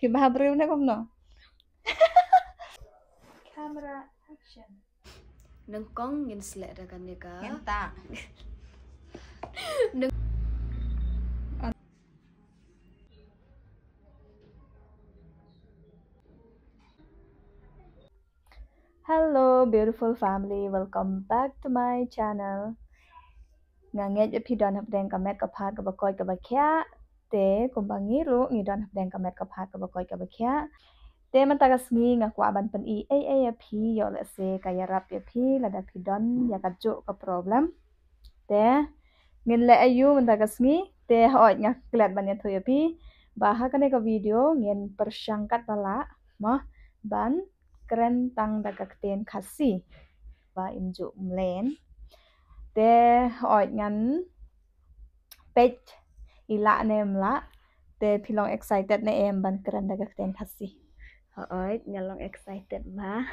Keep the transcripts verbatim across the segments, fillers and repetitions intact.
Phi bha briew ne kumno? Camera action. Nyngkong ngin sleh da kane ka. Ngin ta. Nyng- Hello, beautiful family. Welcome back to my channel. Nga ngeit ba phi don hapdeng ka met ka phad kaba koit kaba khiah. Te kumba ngi ruh ngi don hapdeng ka met ka phad kaba koit kaba khiah. Te mynta ka sngi nga kwah ban pyni ei ei ïa phi, ïoh lehse ka ïarap ïa phi lada phi don ïa kajuh ka problem. Te ngin leh aïu mynta ka sngi? Te hooid, nga klet ban ïathuh ïa phi ba ha kane ka video ngin pyrshang katba lah mo ban kren tang da ka ktien Khasi ba im ju mlien. Te hooid, ngan peit i lah ne em lah. Te phi long excited ne em ban kren da ka ktien Khasi? Hooid, nga long excited bha.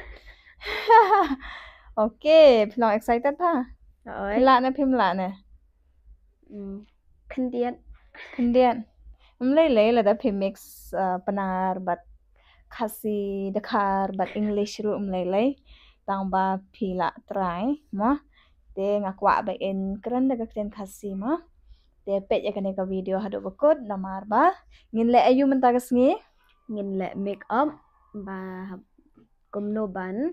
Okay, phi long excited bha? Hooid. Phi lah ne phim lah ne? Hmm, khyndiat. Khyndiat. Ym lei lei lada phi mix, uh, Pnar bad Khasi, Dkhar bad English ruh ym lei lei. Tang ba phi lah try mo. Te nga kwah ba in kren da ka ktien Khasi mo. Te peit ïa kane ka video haduh ba kut namar ba ngin leh aïu mynta ka sngi? Ngin leh make up ba kumno ban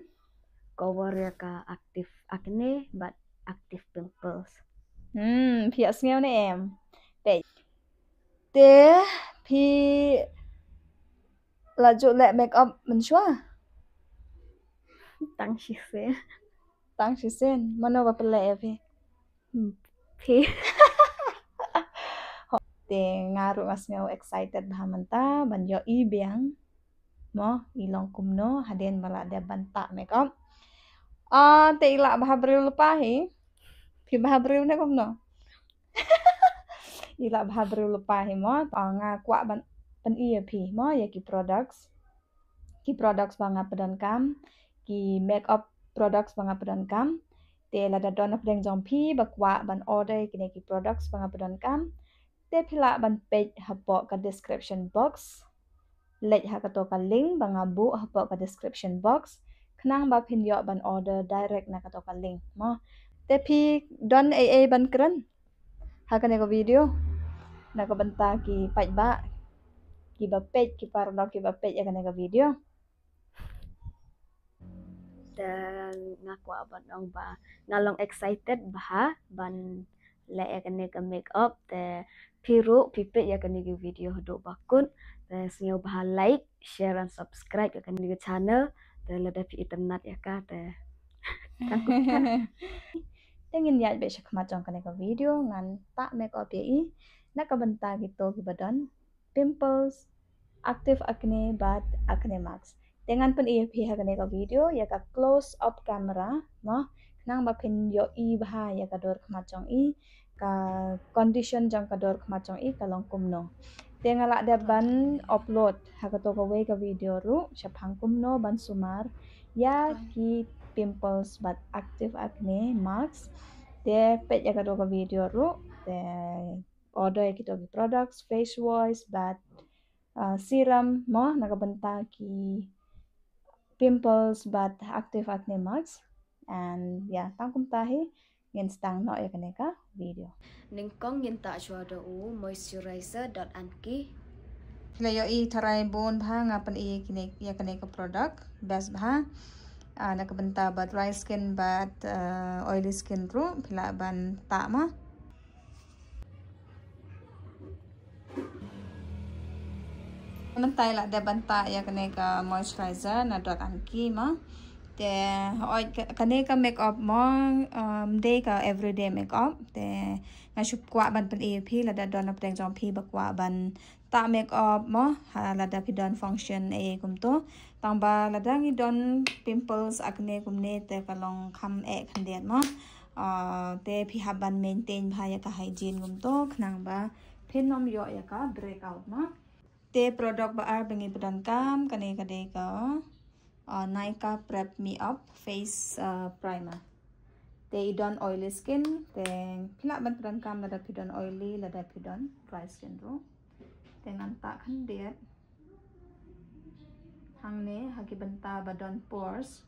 cover ïa ka active acne bad active pimples. Hmm, phi ïohsngew ne em? Peit. Te phi la ju leh make up mynshuwa? Tang shisien. Tang shisien. Mano ba pynleh ïa phi? Hmm, phi. Te nga ruh nga sngew excited bha mynta ban ïohi biang mo i long kumno hadien ba la dep ban tah make up. Ah, te i lah bha briew lypa hi. Phi bha briew ne kumno? I lah bha briew lypa hi mo. Ah, nga kwah ban pyni ïa phi mo ïa ki products, ki products ba nga pyndonkam, ki make up products ba nga pyndonkam. Te lada don hapdeng jong phi ba kwah ban order ïa kine ki products ba nga pyndonkam, te phi lah ban peit hapoh ka description box. Leit ha kato ka link ba nga buh hapoh ka description box, khnang ba phin ïoh ban order direct na kato ka link mo. Te phi don ei ei ban kren ha kane ka video na ka bynta ki paidbah kiba peit, ki paralok kiba peit ïa kane ka video? Te nga kwah ban ong ba nga long excited bha ban leh ïa kane ka make up. Te phi ruh phi peit ïa kane ka video haduh ba kut, te sngewbha like, share and subscribe ïa kane ka channel. Te lada phi itynnad ïa ka te. Te ngin ïaid beit sha khmat jong kane ka video, ngan tah make up ïa i na ka bynta kito kiba don pimples, active acne bad acne marks. Te ngan pyni ïa phi ha kane ka video ïa ka close up camera mo, khnang ba phin ïohi bha ïa ka dur khmat jong i, ka condition jong ka dur khmat jong i ka long kumno. Te nga lah dep ban upload ha kato kawei ka video ruh shaphang kumno ban sumar ïa ki pimples bad active acne marks. Te peit ïa kato ka video ruh, te order ïa kito ki products, face wash bad, uh, serum mo na ka bynta ki pimples bad active acne marks. And yeah, tang kumta hi, ngin sdang noh ïa kane ka video. Nyngkong ngin tah shuwa da u moisturizer dot anki. Phi la ïohi tharai bun bha nga pyni ïa kane, ïa kane ka product, best bha. Ah, na ka bynta ba dry skin bad, uh, oily skin ruh phi lah ban tah mo. Mynta i lah dep ban tah ïa kane ka moisturizer na dot anki mo. Te hooid, ka-, kane ka make up mo, um, dei ka everyday make up. Te nga shu kwah ban pyni ïa phi lada don hapdeng jong phi ba kwah ban tah make up mo, ha, lada phi don function ei ei kumto. Tang ba lada ngi don pimples acne kumne te ka long kham eh khyndiat mo. Ah, te phi hap ban maintain bha ïa ka hygiene kumto khnang ba phin ym ïoh ïa ka breakout mo. Te product ba ar ba ngi pyndonkam, kane ka dei ka, ah, Nykaa Prep Me Up Face, ah, Primer. Te i don oily skin, te phi lah ban pyndonkam lada phi don oily, lada phi don dry skin ruh. Te ngan tah khyndiat. Hangne ha ki bynta ba don pores.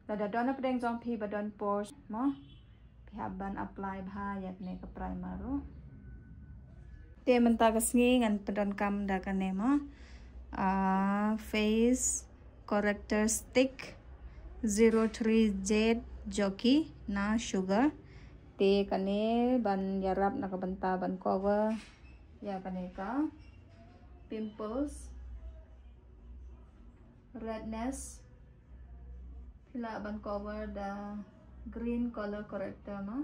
Lada don na pdeng jong phi ba don pores mo, phi hap ban apply bha ïa kane ka primer ruh. Te mynta ka sngi ngan pyndonkam da kane mo. Ah, face corrector stick zero three Jade Jockey na Sugar. Te kane ban ïarap na ka bynta ban cover ïa kane ka pimples, redness. Phi lah ban cover da green color corrector mo.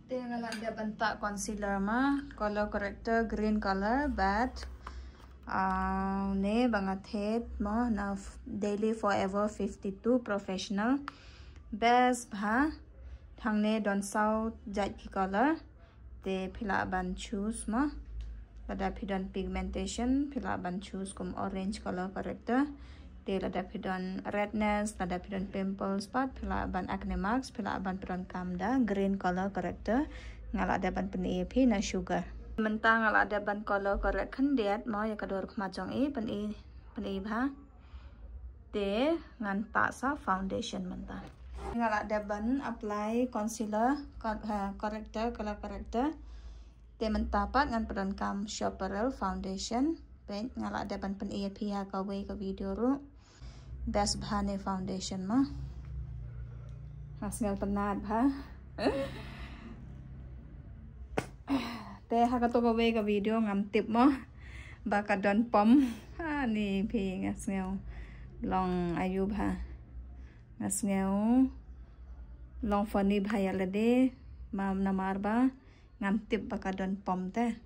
Te nga lah dep ban tah concealer mo, color corrector green color, bad, ah, ne ba nga thied mo na f-, Daily Forever fifty-two Professional. Best bha, hangne don saw jait ki color. Te phi lah ban choose mo. Lada phi don pigmentation, phi lah ban choose kum orange color corrector. Te lada phi don redness, lada phi don pimples pat, phi lah ban acne marks, phi lah ban pyndonkam da green color corrector. Nga lah dep ban pyni ïa phi na Sugar. Mynta nga lah dep ban color correct khyndiat mo ïa ka dur khmat jong i, pyni, pyni bha. Te ngan tah sa foundation mynta. Nga lah dep ban apply concealer, co-, ha, corrector, color corrector. Te mynta pat ngan pyndonkam Chaparral foundation. Peit, nga lah dep ban pyni ïa phi ha kawei ka video ruh. Best bha ne foundation mo. Nga sngew tynnad bha. Te ha kato kawei ka video ngam tip mo ba ka don pom. Ha, ni phi, nga sngew long ayu bha. Nga sngew long funny bha ïa lade, ma namar ba ngam tip ba ka don pom te.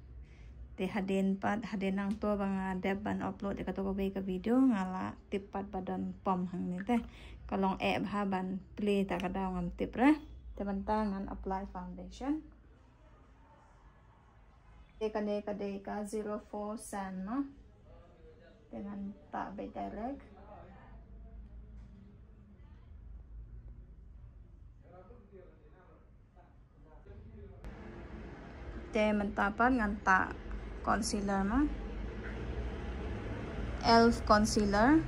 Te hadien pat, hadien nangto ba nga dep ban upload ïa kato kawei ka video, nga lah tip pat ba don pom hangne te. Ka long eh bha ban plie, ta ka daw ngam tip re. Te mynta ngan apply foundation. Te kane ka dei ka zero four Sun mo. Te ngan tah beit direct. Te mynta pat ngan tah concealer mo. Elf concealer.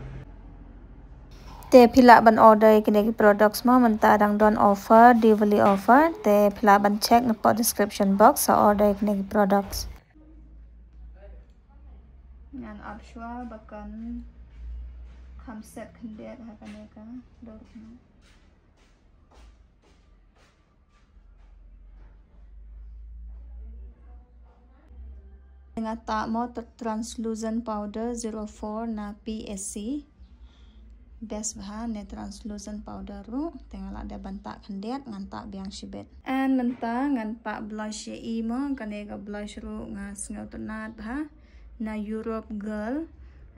Te phi lah ban order ïa kine ki products mo, mynta dang don offer, Diwali offer. Te phi lah ban check na pod description box sa order ïa kine ki products. Ngan ap shuwa ba kan kham set khyndiat ha kane ka dur mo. Nga tah mo tr-, translucent powder zero four na P S C. Best bha ne translucent powder ruh. Te nga lah dep ban tah khyndiat, ngan tah biang shibit. And mynta ngan tah blush ïa i mo, kane ka blush ruh nga sngew tynnad bha. Na Europe Girl.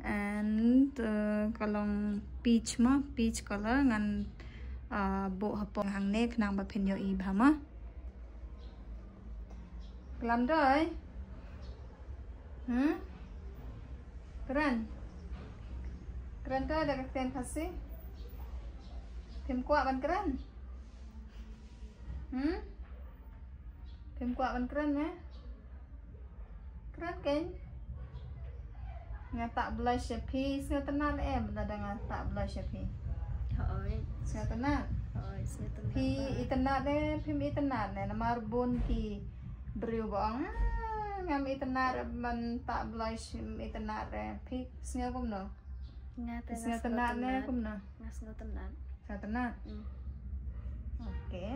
And, uh, ka long peach mo, peach color, ngan, uh, buh hapoh hangne khnang ba phin ïohi bha mo. Klam doi? Hmm? Kren? Kren doi da ka ktien Khasi? Phim kwah ban kren? Hmm? Phim kwah ban kren, eh? Kren keiñ. Nga tah blush ïa phi, sngew tynnad em, lada nga tah blush ïa phi. Hooid. Sngew tynnad. Hooid, sngew tynnad. Phi itynnad ne, phim itynnad ne, namar bun ki briew ba ong, ah, ngam itynnad ban tah blush, im itynnad re. Phi sngew kumno? Nga te nga sngew tynnad ne kumno? Nga sngew tynnad. Sngew tynnad? Mm. Okay.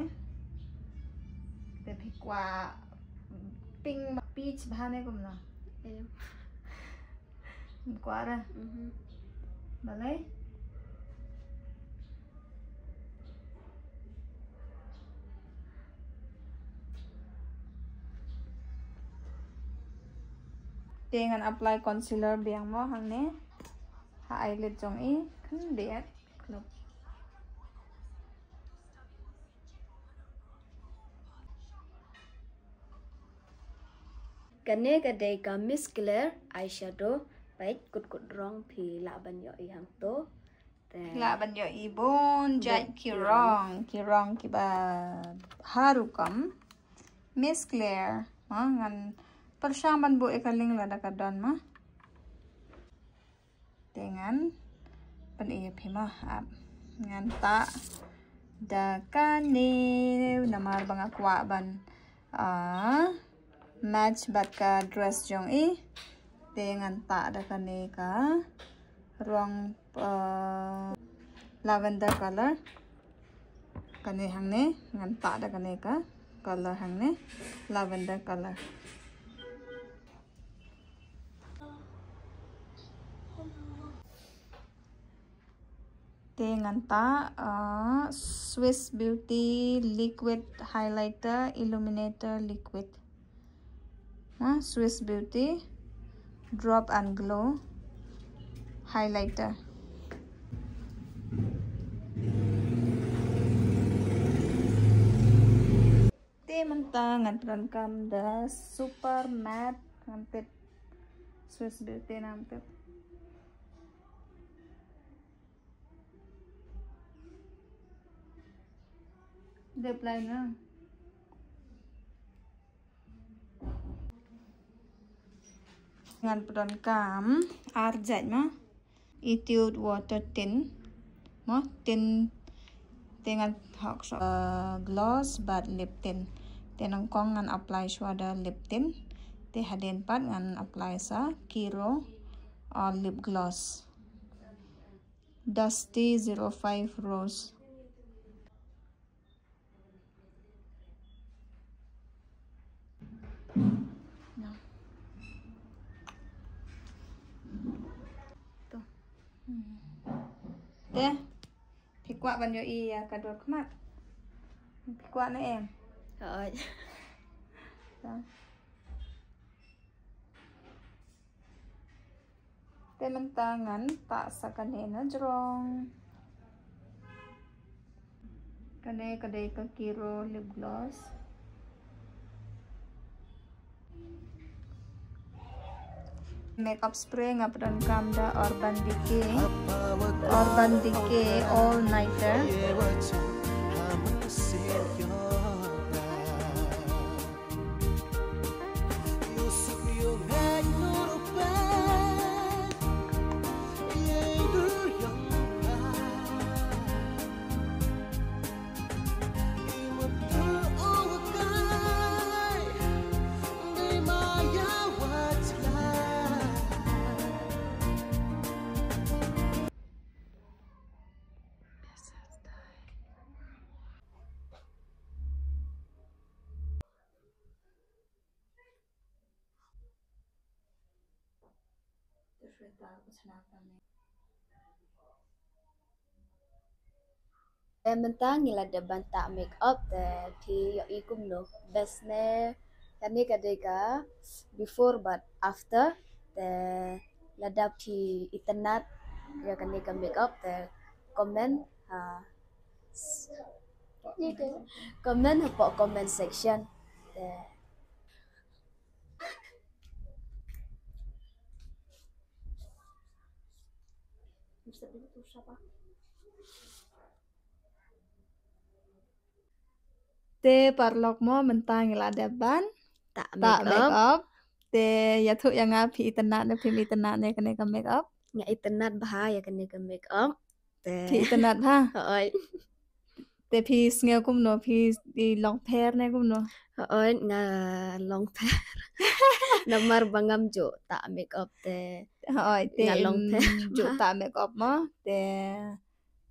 Te phi kwah pink peach bha ne kumno? Em. Kwah re? Mhm. Balei? Te ngan apply concealer biang mo hangne. Ha eyelid jong i, khyndiat, klop. Kane ka dei ka Miss Claire eyeshadow, peit kut kut rong phi lah ban ïohi hangto. Lah ban ïohi bun jait ki rong, ki rong kiba ha rukom. Miss Claire, ma ngan pyrshang ban buh ïa ka link lada ka don ma. Te ngan pyni ïa phi ma ap. Ngan tah da kane namar ba nga kwah ban, ah, match bad ka dress jong i. Te ngan tah da kane ka rong, ah, lavender color. Kane hangne ngan tah da kane ka color hangne, lavender color. Te ngan tah, ah, Swiss Beauty Liquid Highlighter Illuminator Liquid. Ha, Swiss Beauty Drop and Glow Highlighter. Te mynta ngan pyndonkam da Super Matte, ngan tip Swiss Beauty ngan tip. Dep lai na. Ngan pyndonkam ar jait ma. Etude water tint. Ma tint te ngan hok shuwa, uh, gloss bad lip tint. Te nyngkong ngan apply shuwa da lip tint. Te hadien pat ngan apply sa Kiro, uh, lip gloss. Dusty zero five Rose. Te phi kwah ban ïohi ïa ka dur khmat? Phi kwah ne em? Hooid. Te mynta ngan tah sa kane na jrong. Kane ka dei ka Kiro lip gloss. Makeup spray nga pyndonkam da Urban Decay. Urban Decay All Nighter. Te mynta ngi la dep ban tah makeup, te phi ïohi kumno? Best ne? Kane ka dei ka before bad after. Te lada phi itynnad ïa kane ka makeup te comment ha, comment hapoh comment section. Te Te paralok mo, mynta ngi la dep ban tah makeup. Te ïathuh ïa nga, phi itynnad ne phim itynnad ïa kane ka makeup? Nga itynnad bha ïa kane ka makeup. Te phi itynnad bha? Hooid. Te phi sngew kumno, phi i long pher ne kumno? Hooid, nga long pher. Namar ba ngam ju tah makeup te. Hooid, te nga long pher. Ju tah makeup mo, te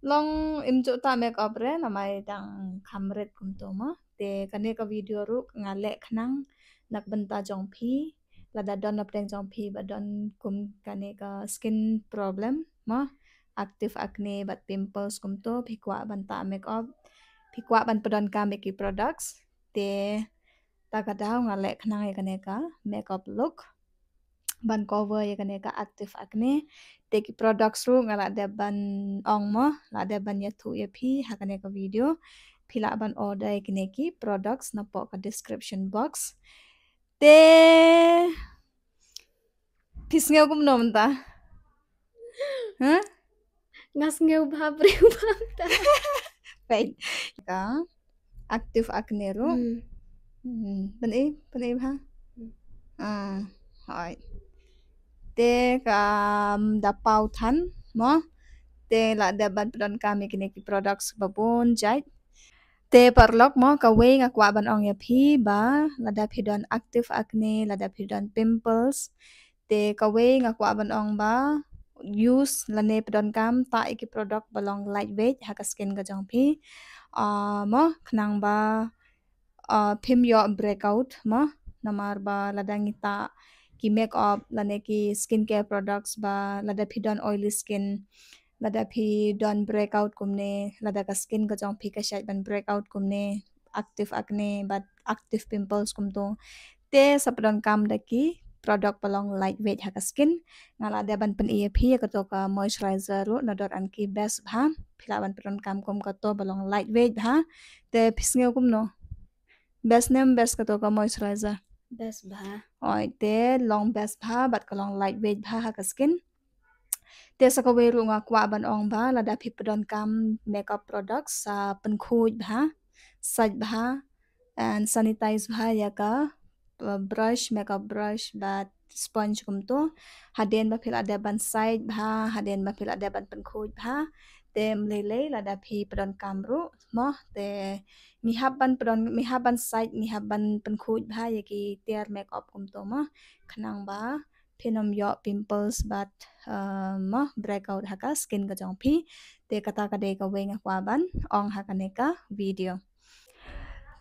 long im ju tah makeup re, namar dang kham rit kumto mo. Te kane ka video ruh nga leh khnang na ka bynta jong phi. Lada don na pdeng jong phi ba don kum kane ka skin problem mo, active acne bad pimples kumto, phi kwah ban tah makeup, phi kwah ban pyndonkam ïa ki products, te ta ka daw nga leh khnang ïa kane ka makeup look ban cover ïa kane ka active acne. Te ki products ruh nga la dep ban ong mo, la dep ban ïathuh ïa phi ha kane ka video. Phi lah ban order ïa kine ki products napoh ka description box. Te phi sngew kumno mynta? Ha? Nga sngew bha briew bha mynta. Peit ka active acne ruh. Hmm. Pyni pyni bha. Ah, hoi. Te ka da paw than mo. Te la dep ban pyndonkam ïa kine ki products ba bun jait. Te paralok mo, kawei nga kwah ban ong ïa phi ba lada phi don active acne, lada phi don pimples, te kawei nga kwah ban ong ba use lane pyndonkam tah ïa ki product ba long lightweight ha ka skin ka jong phi. Ah, mo, khnang ba ah, phim ïoh breakout mo, namar ba lada ngi tah ki makeup lane ki skincare products ba lada phi don oily skin, lada phi don breakout kumne, lada ka skin ka jong phi ka shait ban breakout kumne, active acne bad active pimples kumto. Te sa pyndonkam da ki product ba long lightweight ha ka skin. Nga la dep ban pyni ïa phi ïa kato ka moisturizer ruh, na dor an ki best bha. Phi lah ban pyndonkam kum kato ba long lightweight bha. Te phi sngew kumno? Best ne em best kato ka moisturizer? Best bha. Oi, te long best bha bad ka long lightweight bha ha ka skin. Te sa kawei ruh nga kwah ban ong ba lada phi pyndonkam makeup products sa pynkhuid bha, sait bha and sanitize bha ïa ka uh, brush, makeup brush bad sponge kumto. Hadien ba phi la dep ban sait bha, hadien ba phi la dep ban pynkhuid bha. Te ym lei lei lada phi pyndonkam ruh mo, te ngi hap ban pdon, ngi hap ban sait, ngi hap ban pynkhuid bha ïa ki tiar makeup kumto mo, khnang ba phin ym ïoh pimples bad uh, mo, breakout ha ka skin ka jong phi. Te kata ka dei kawei nga kwah ban ong ha kane ka video.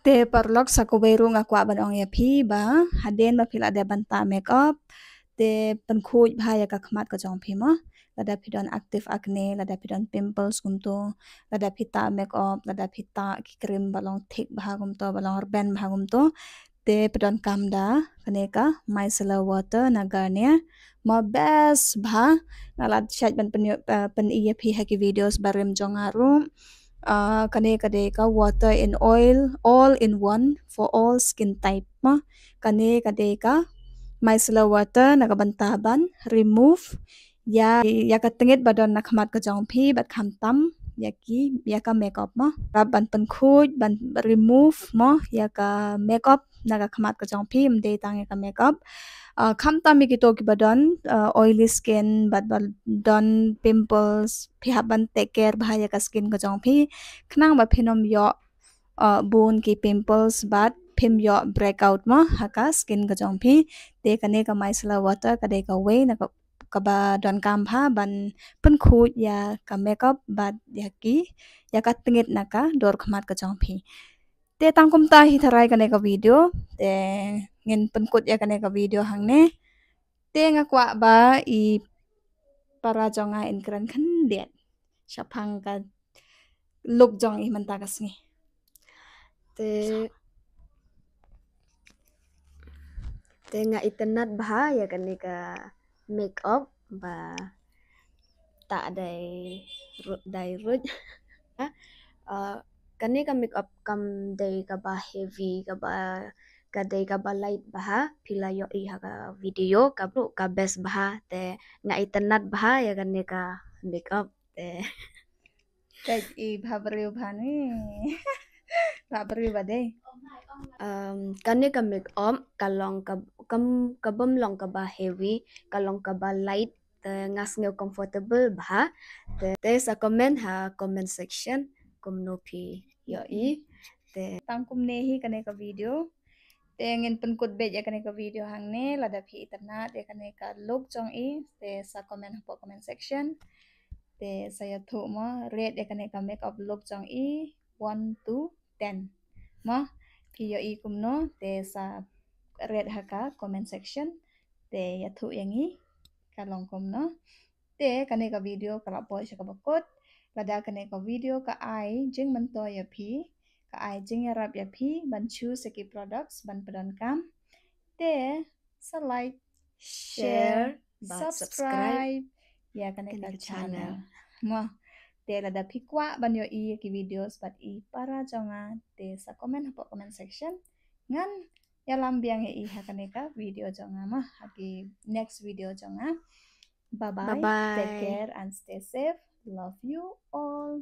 Te paralok, sa kawei ruh nga kwah ban ong ïa phi ba hadien ba phi la dep ban tah makeup, te pynkhuid bha ïa ka khmat ka jong phi mo. Lada phi don active acne, lada phi don pimples kumto, lada phi tah makeup, lada phi tah ki cream ba long thick bha kumto, ba long rben bha kumto, te pyndonkam da kane ka micellar water na Garnier. Mo, best bha. Nga la shait ban pyn, uh, pyni ïa phi ha ki videos barim jong nga ruh. Uh, kane ka dei ka water in oil, all in one for all skin type mo. Kane ka dei ka micellar water na ka bynta ban remove ïa, ïa ka tngit ba don na khmat ka jong phi bad khamtam ïa ki, ïa ka makeup mo. Rap ban pynkhuid, ban remove mo ïa ka makeup na ka khmat ka jong phi, ym dei tang ïa ka makeup. Uh, khamtam ïa kito kiba don uh, oily skin bad ba don pimples, phi hap ban take care bha ïa ka skin ka jong phi, khnang ba phin ym ïoh uh, bun ki pimples bad phim ïoh breakout mo ha ka skin ka jong phi. Te kane ka micellar water ka dei kawei na ka, kaba donkam bha ban pynkhuid ïa ka makeup bad ïa ki, ïa ka tngit na ka dor khmat ka jong phi. Te tang kumta hi tharai kane ka video, te ngin pynkut ïa kane ka video hangne. Te nga kwah ba i para jong nga in kren khyndiat shaphang ka look jong i mynta ka sngi. Te, te nga itynnad bha ïa kane ka makeup ba tah dai ruh, dai ruh. Uh, kane ka makeup kam dei kaba heavy, kaba, ka dei kaba light bha, phi la ïohi ha ka video, ka bru ka best bha, te nga itynnad bha ïa kane ka makeup te. Ka i bha briew bha ni. Bha briew bha dei. Um, kane ka makeup ka long ka, kam, ka bym long kaba heavy, ka long kaba light, te nga sngew comfortable bha. Te, te sa comment ha comment section kumno phi ïohi. Te tang kumne hi kane ka video. Te ngin pynkut beit ïa kane ka video hangne, lada phi itynnad ïa kane ka look jong i, te sa comment hapoh comment section. Te sa ïathuh mo, rate ïa kane ka makeup look jong i one to ten. Mo, phi ïohi kumno, te sa rate ha ka comment section. Te ïathuh ïa ngi ka long kumno. Te kane ka video ka la poi sha kaba kut. Lada kane ka video ka ai jingmyntoi ïa phi, ka ai jingïarap ïa phi ban choose ïa ki products ban pyndonkam, te sa like, share, subscribe ïa kane ka channel. Mo, te lada phi kwah ban ïohi ïa ki videos bad i para jong nga, te sa comment hapoh comment section. Ngan ïalam biang ïa i ha kane ka video jong nga mo, ha ki next video jong nga. Bye bye. Bye bye. Take care and stay safe. Love you all.